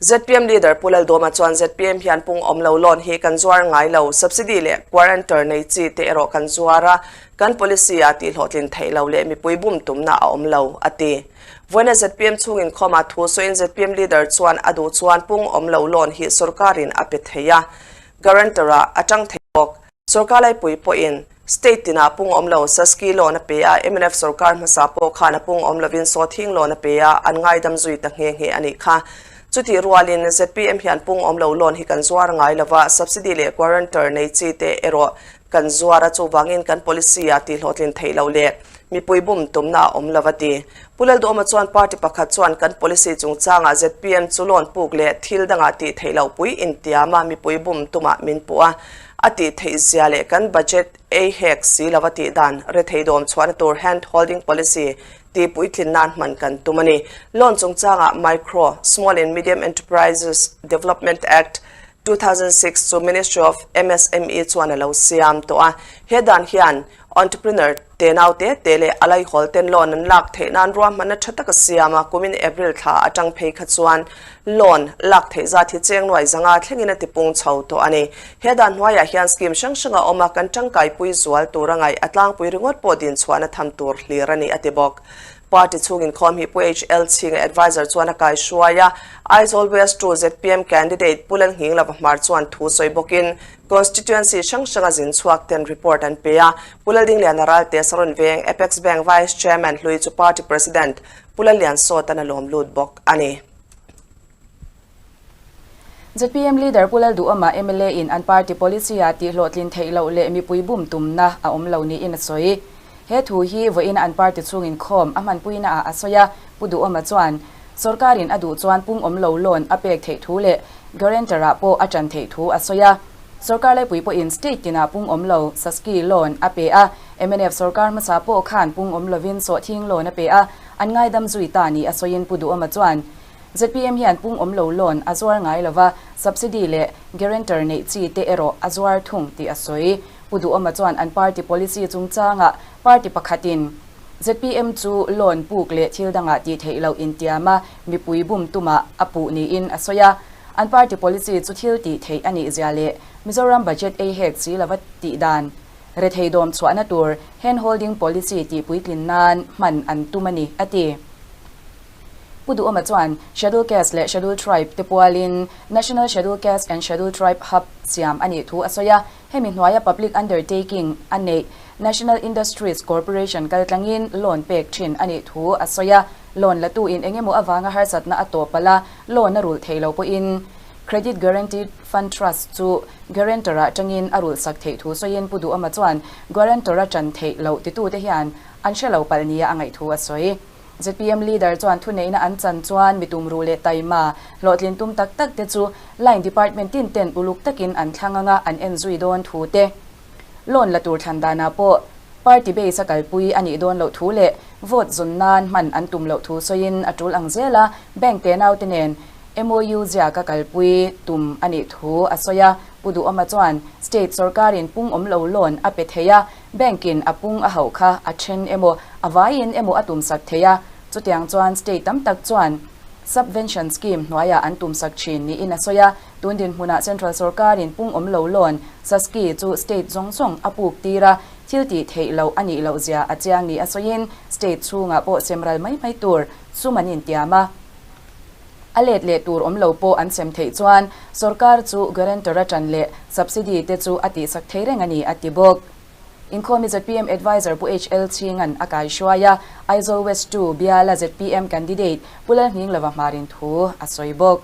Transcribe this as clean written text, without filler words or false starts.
ZPM leader Pu Laldawma chuan ZPM hian pung awm lo loan hi kan zuar ngai lo, subsidy leh guarantor nei chi te erawh kan zuar a, kan policy ah tihhlawhtlin theih lo leh mipui bum tumna a awm lo, a ti. Vawiina ZPM chhung inkhawmah thu sawiin ZPM leader chuan a duh chuan pung awm lo loan hi sorkarin a pe thei a, guarantor ah a tang thei bawk. Sorkar laipui pawhin State tinah pung awm lo Saski loan a pe a, mnf sorkar hmasa pawh khan a pung awm lovin Sawthing loan a pe a, an ngaidam zui ta nghe nghe a nih kha. Chutih rualin zpm hian pung awm lo loan hi kan zuar ngai lova, subsidy leh guarantor nei chi te erawh kan zuar a, chuvangin kan policy ah tihhlawhtlin theih loh leh mipui bum tumna a awm lova ti. Pu Lalduhawma chuan party pakhat chuan kan policy chungchangah zpm chu loan puk leh thil dangah tih theih loh pui intiam a, mipui bum tumah min puh a. A tih theih zia leh kan budget ei hek si lova tih dan rethei dawm chhuahna tur hand holding policy tih puitlin nan hman kan tum a ni. Loan chungchangah Micro, Small and Medium Enterprises Development Act, 2006 chu Ministry of MSME chuan a lo siam tawh a. He dan hian Entrepreneur te nau te te leh a laihawl ten loan an lak theih nan ruahmanna tha tak a siam a, kumin April thla atang phei kha chuan loan lak theih zat hi cheng nuai zanga thlengin a tipung chho tawh a ni. He dan hnuaiah hian scheme hrang hrang a awm a, kan tangkaipui zual tur a ngaih a tlangpui ringawt pawh din chhuahna tham tur hlir a ni a ti bawk. Party chhung inkhawm hi Pu HL Chhinga adviser chuan a kaihruai a, Aizawl West 2 zpm candidate Pu Lalnghinglova Hmar chuan thu sawi bawkin Constituency hrang hranga zin chhuak ten report an pe a, Pu Laldingliana Ralte Saron Veng Apex Bank Vice Chairman hlui chu Party President Pu Lallian Sawtan a lawm lut bawk a ni. Zpm Leader Pu Lalduhawma mla in an party policy ah tihhlawhtlin theih loh leh mipui bum tumna a awm lo niin a sawi. He thu hi vawiin an party chhung inkhawm a hmanpuina ah a sawi a, Pu Duhawma chuan Sorkarin a duh chuan pung awm lo loan a pek theih thu leh guarantor ah pawh a ṭan theih thu a sawi a. Sorkar laipui pawhin state tinah pung awm lo Saski loan a pe a, mnf sorkar hmasa pawh khan pung awm lovin sawhthing loan a pe a, an ngaidam zui ta ni a sawiin Pu Duhawma chuan zpm hian pung awm lo loan a zuar ngai lova, subsidy leh guarantor neih chi te erawh a zuar thung tih a sawi. Pu Duhawma chuan an party policy chungchangah party pakhatin zpm chu loan puk leh thil dangah tih theih loh intiam a, mipui bum tumah a puh niin a sawi a. An party policy chu thil tih theih a nih zia leh Mizoram budget ei hek si lova tih dan rethei dawm chhuahna tur hand holding policy tih puitlin nan hman an tum a ni, a ti. Pu Duhawma chuan Schedule Caste leh Schedule Tribe te pualin National Schedule Caste and Schedule Tribe Hub siam a nih thu a sawi a. Hemi hnuaia public undertaking a neih National Industries Corporation kaltlangin loan pek thin a nih thu a sawi a. Loan latuin eng emaw avanga harsatna a tawh palh a, loan a rulh thei lo pawhin Credit Guarantee Fund Trust chu guarantor ah tangin a rulh sak theih thu sawiin Pu Duhawma chuan guarantor a tan theih loh titute hian an hre lo palh nia a ngaih thu a sawi. Zpm leader chuan thuneihna an chan chuan mi tumruh leh taima, hlawhtlin tum tak tak te chu line department tin ten uluk takin an thlang anga an en zui dawn thu te, loan la tur thlan danah pawh party base a kalpui a nih dawn loh thu leh vote zun nan hman an tum loh thu sawiin a tul ang zel a, bank te naute nen MOU ziaka kalpui tum a nih thu a sawi a. Pu Duhawma chuan state sorkarin pung awm lo loan a pe thei a, Bank-in a pung a hauh kha a then emaw, a vaiin emaw a tumsak thei a, chutiang chuan state tam tak chuan Subvention Scheme hnuaiah an tumsak thin niin a sawi a. Tun dinhmunah Central sorkarin pung awm lo loan, SASCI, chu state zawng zawng a puk tir a, thil tih theih loh a nih loh zia a chiang ni a sawiin state chhungah pawh semral mai mai tur sum an intiam a. A let leh tur awm lo pawh an sem theih chuan sorkar chu guarantor a ṭan leh subsidy te chu a tihsak thei reng a ni, a ti bawk. Inkhawmi zpm adviser Pu HL Chhinga'n a kaihruai a, Aizawl West 2 biala zpm candidate Pu Lalhninglova Hmarin thu a sawi bawk.